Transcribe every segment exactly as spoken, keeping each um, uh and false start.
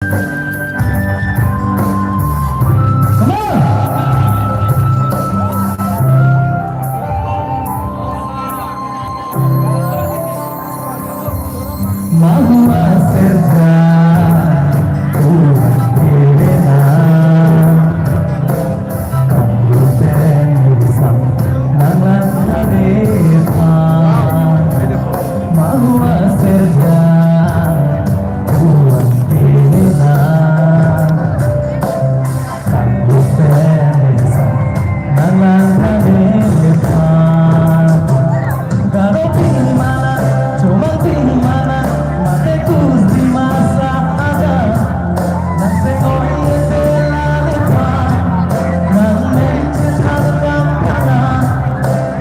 Come on! Mahua serja, ulang kirena. Kanglupen isam nanglang kadepa. Mahua serja, ulang kirena. Kanglupen isam nanglang kadepa. Garo pini mana, Chomang pini mana, mate kus di masa ada. Nang se oi ete la lepa, nang men chethan kam kana.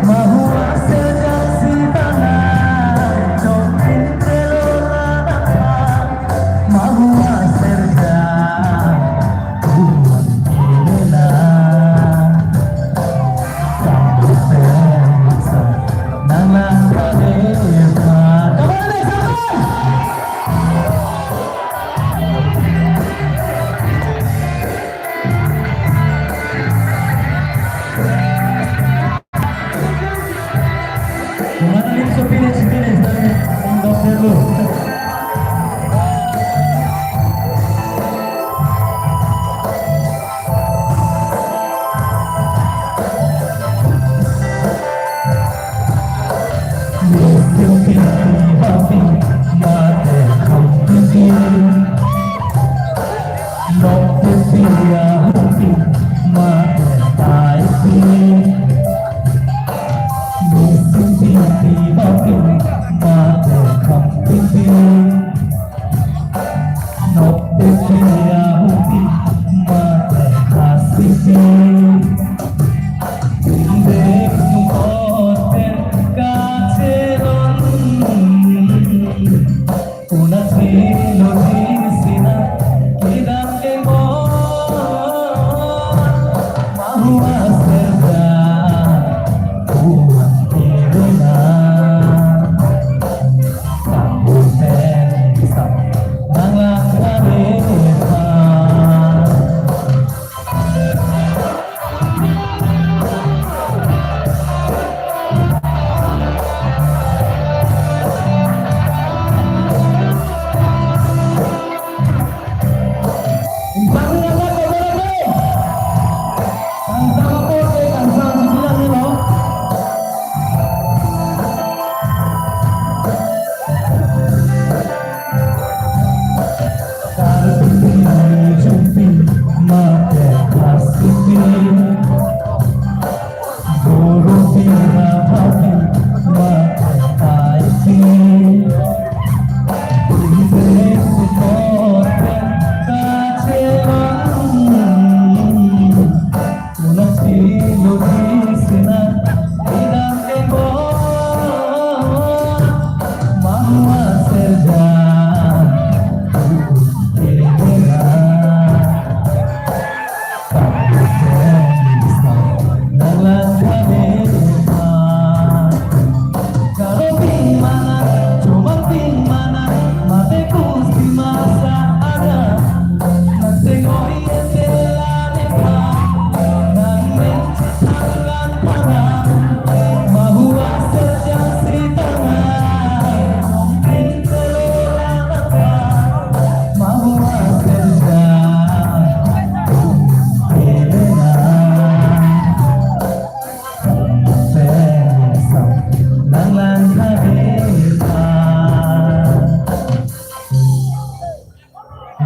Mahua serja si tana, jong pin telo la napa. Mahua serja.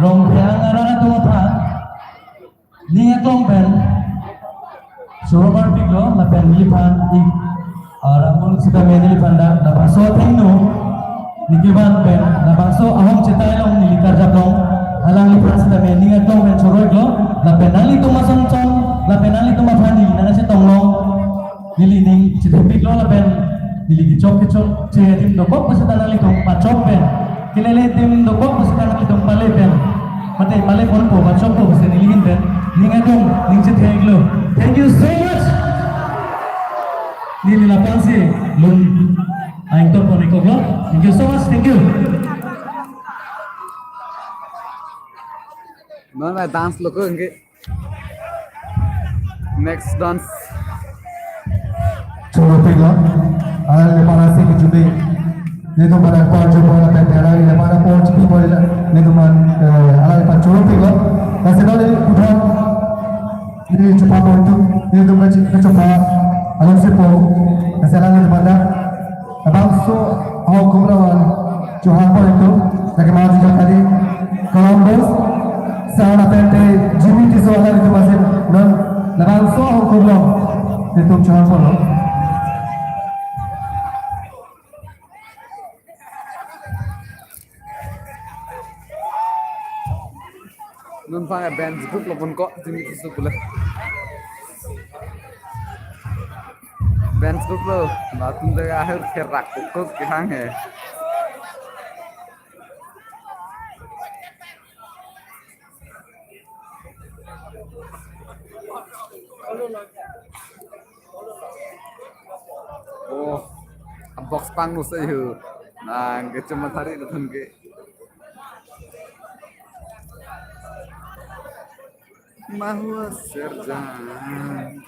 Rongphe arat atum aphan ning aklong pen choro parpiklo, lapen neliphan ik aramul sitame neliphan dak labangso athengno ningkirvan pen labangso ahom chetai along neli karjap long, alangliphan sitame ning aklong pen choro-iklo, lapen nanglitum asonson, lapen nanglitum aphan neli nangchetong long. Neli ning chethepiklo lapen neli kechok kechok che adim dokok pusita nanglitum pachok pen, kelele adim dokok pusita nanglitum pale pen, mate pale ponpo, pachokpo pusi neli ahin pen ning atum ning chethe-iklo. Thank you so much. Neli lapu-ansi lun aingtong pon-ikkoklo. Thank you so much. Thank you. Non la dance lo ko anke. Next dance. Choro pilo. Alangliphan ase kejut. Nelitum pada apor choro pilo, pen alangliphan apor choro pilo. Nelitum, eh, alangliphan choro pilo. Lasi non neli puthot neli chopa pontu. Nelitum kachi-, kachopa along si po. Lasi alangliphan dak labangso ahok kumlawan chohang pontu, lake maju jangkali Columbus sar lapen te Jimmy Tisso alanglitum asin non labangso ahok kumlo nelitum chohang ponlo. Non pang bench group lo pon ko Jimmy Tisso pule. Bench group lo, latum de ahir kerak kuk kehang he. Oh, box pangno se hu. Nang ke cuma thari nonton ke. Mahua serjang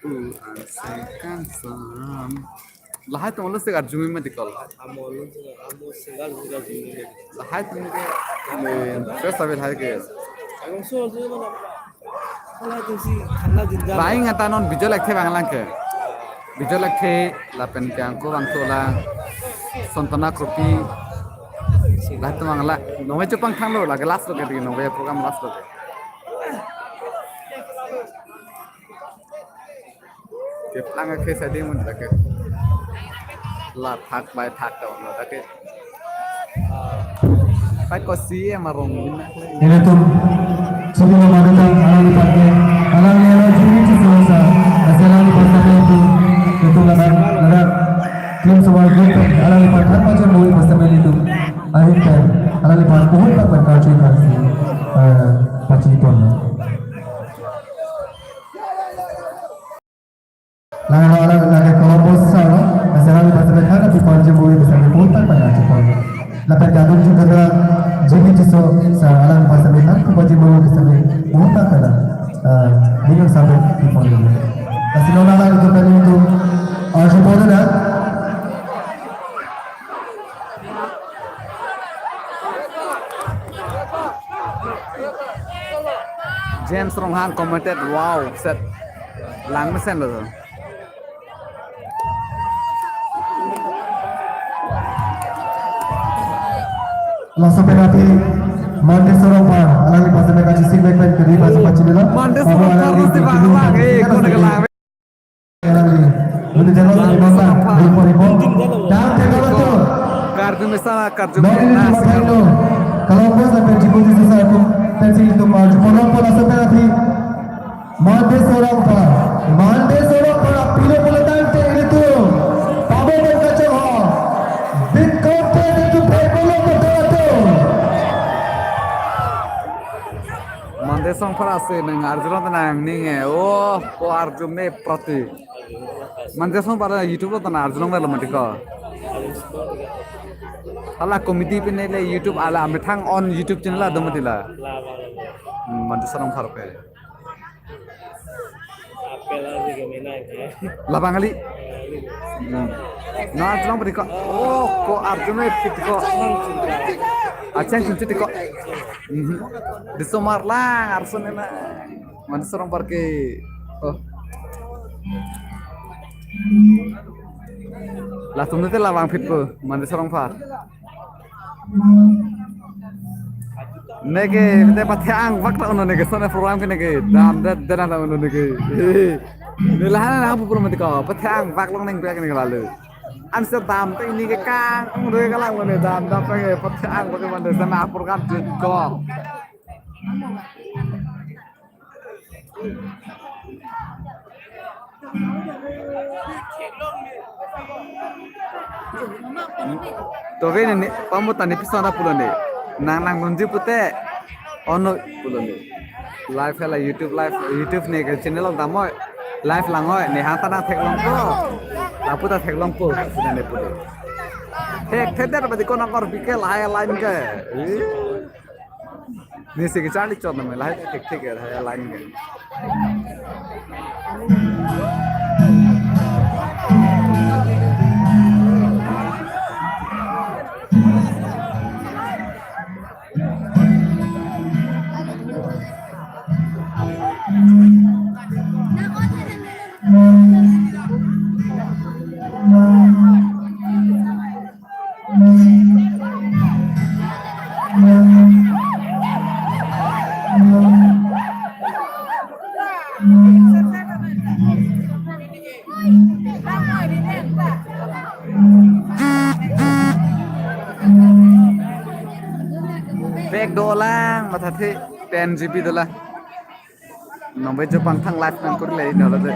u anseng kangsam. Lahai atum lo se arjumi ma dikol. Amo lo se, amo single single jumi. Lahai atum ke, eh, first level hai ke. Abang so jumi mana? Lahai atum si khanna jinja. Lahai ngata non Bijol Lekthe abang lang ke. Bijol Lekthe lapen ke angko bang tola Sontona Kropi. Lahai atum abang la. Nongai chopang thanglo lake last lo ke di nongai program last lo ke. Keplang ke sa di mun lake. La thak bai thak ta lo lake. Pai ko si e marong. Nelitum chini lo madu tang alangliphan ke. Alangli lo juri chi so sa. Lasi alangliphan sa itu. Itu ladak ladak. Tim semua grup alangliphan thak macam mui pas sampai itu. Akhir kan alangliphan puhut tak berkacau kasih. Eh, pacipon. Lang lang lang lang Columbus sa, no? Lasi alangliphan sampai kan tapi panji mui bisa mui putar pada aja pon. Lapen jadun juga ada Jimmy Tisso sa alangliphan sampai kan tapi panji mui bisa mui putar pada. Eh, bingung sampai di pon ini. Lasi non alanglitum itu aja pon na. James Ronghang commented, wow, set lang mesen lo. Laso penalty Mande Sorongpar, alangli pasal kachi sing back pen kiri pasal pachinilo. Mande Sorongpar alangli lo si bang bang, eh, ko na kelang. Alangli. Mande Sorongpar. Dam te kalato. Karju mesa, karju mesa. Kalau bos sampai jikun di sisa aku, pensi itu maju. Kalau pola sampai nanti. Mande Sorongpar, Mande Sorongpar, pilo pulutan te itu, pabo berkacang ho, big counter itu, pebo lo betul tu. Mande Sorongpar ase nang arjulong tenang ning e, oh, ko arju me prati. Mande Sorongpar YouTube lo tenang arjulong melo mati ko. Hala comedy pen le YouTube ala amethang on YouTube channel la do mati la. Hmm, Mande Sorongpar pe. Apel aja ke mina ke. Labang kali. Hmm. Na, arjulong padi ko. Oh, ko arju me pit ko. Acheng sunti ko. Mhm. Di somar lang, arsun na. Mande Sorongpar ke. Oh. Latum te labang pit ko. Mande Sorongpar. Neke, te pathe angvak ta uno neke, sone program ke neke, dam det det ta uno neke. Nelahan na hapu pulo mati ko, pathe angvak long neng pek neke lalu. Anse dam te ini ke kang, ung re kalang mane dam dam te pathe angvak ke mane sana program det ko. Tove ne, ne, pamuta ne pison ta pulo ne. Nang nang nunji pute. Ono pulo ne. Live hala YouTube live, YouTube ne ke channel along damoi. Live langoi, ne hang ta nang theklongpo. Lapu ta theklongpo, sina ne pulo. Thek, thek, thek, pati ko nang kor bike lahai line ke. Eh. Nisi kecharli chot nama lahai thekthek ya, lahai line ke. Bag dolang, mathathe pen G B dolang. Nongbet jo pangthang live nangkok le nolo de.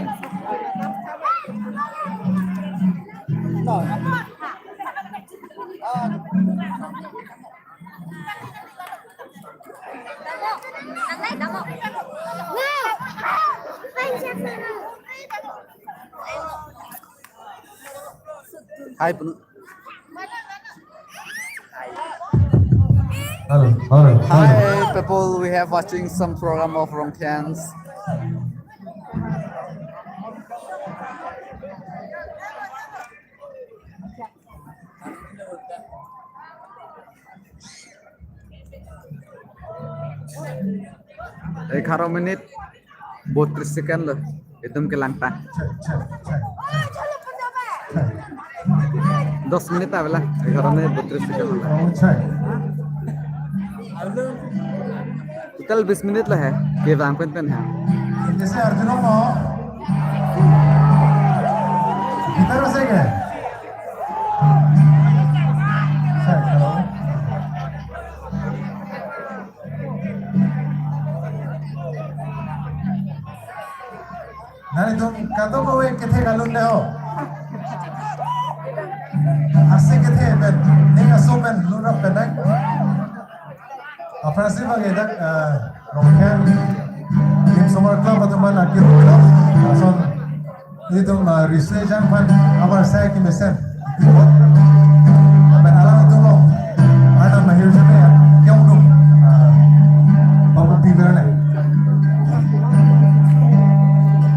Hai, punu. Hello, hello, hello. Hi, people. We have watching some program of Rongthians. Egharo minute botris second lo, itum kelang ta. Dos minute avelang, egharo minute botris second lo. Total bis minute lo he, kevang pen pen he. Jese Arjun mo. Gitar ase ke? Hello. Nanglitum kadokave kethe kalun de ho. Ase kethe pen, ning aso pen lunrap pen nai. Aphrangsi bang edak, eh, Rongthian Limsomar Club atum aphan akirut lo. Lason ilitum, ah, Riso Ejang aphan abar sai kemesen. Lapen alangtum lo. Arnam ahirjume ya, kyong dum. Ah, babu piber ne.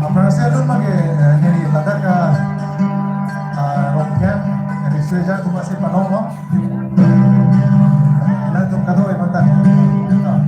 Aphrangsi alun mage, eh, neli ladak, ah, ah, Rongthian, Riso Ejang atum aphansi panong lo. Latum kadokave mata. Ah.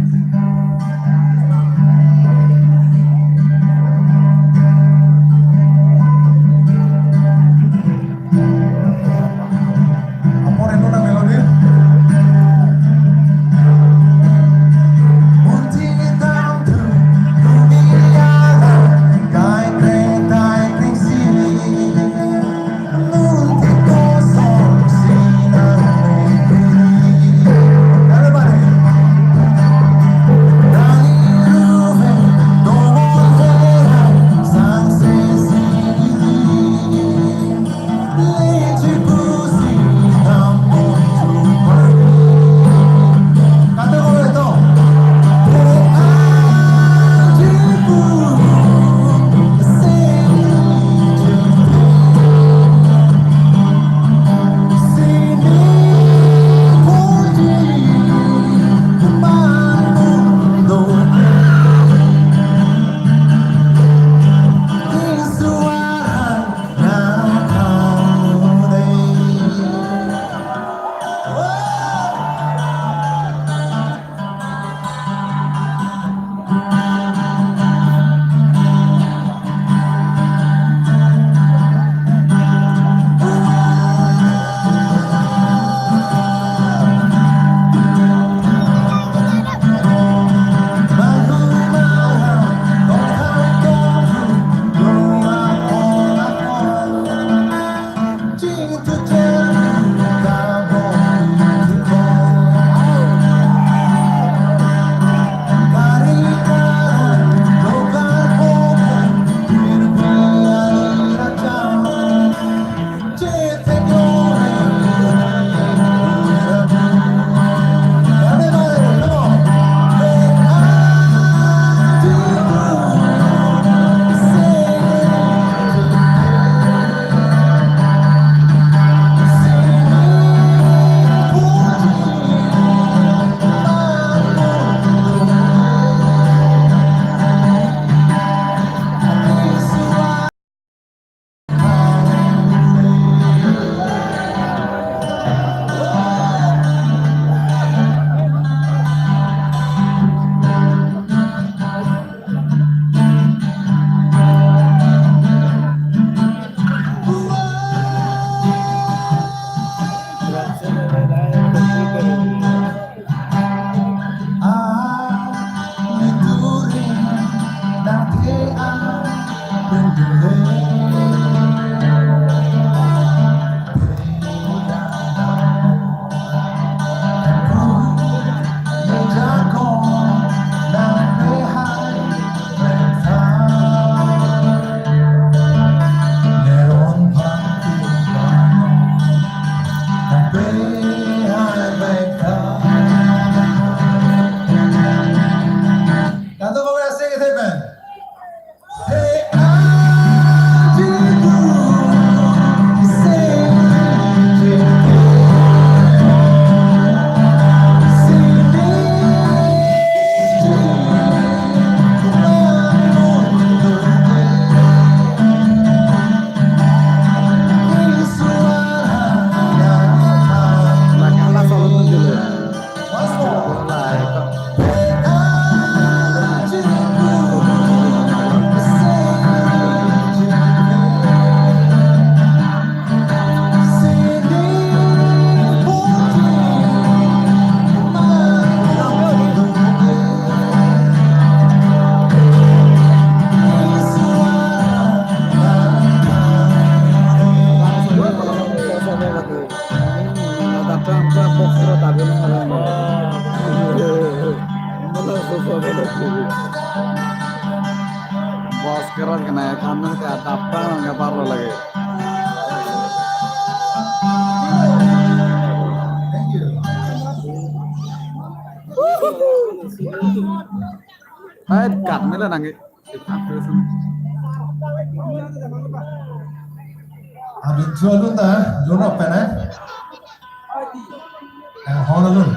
Kanta bang ya sing ite pen. Bos kerat kena ya, kami ke adaptang ke parlo lagi. Hai, kat mila nangke. Abin chualun ta, lun open eh. Eh, hon lun.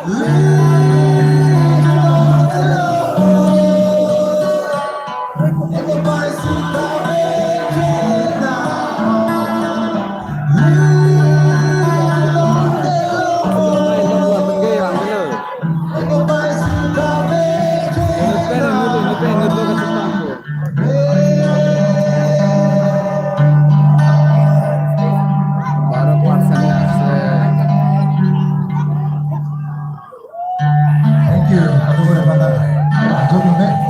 Thank you. Aduh, mana? Aduh, mana?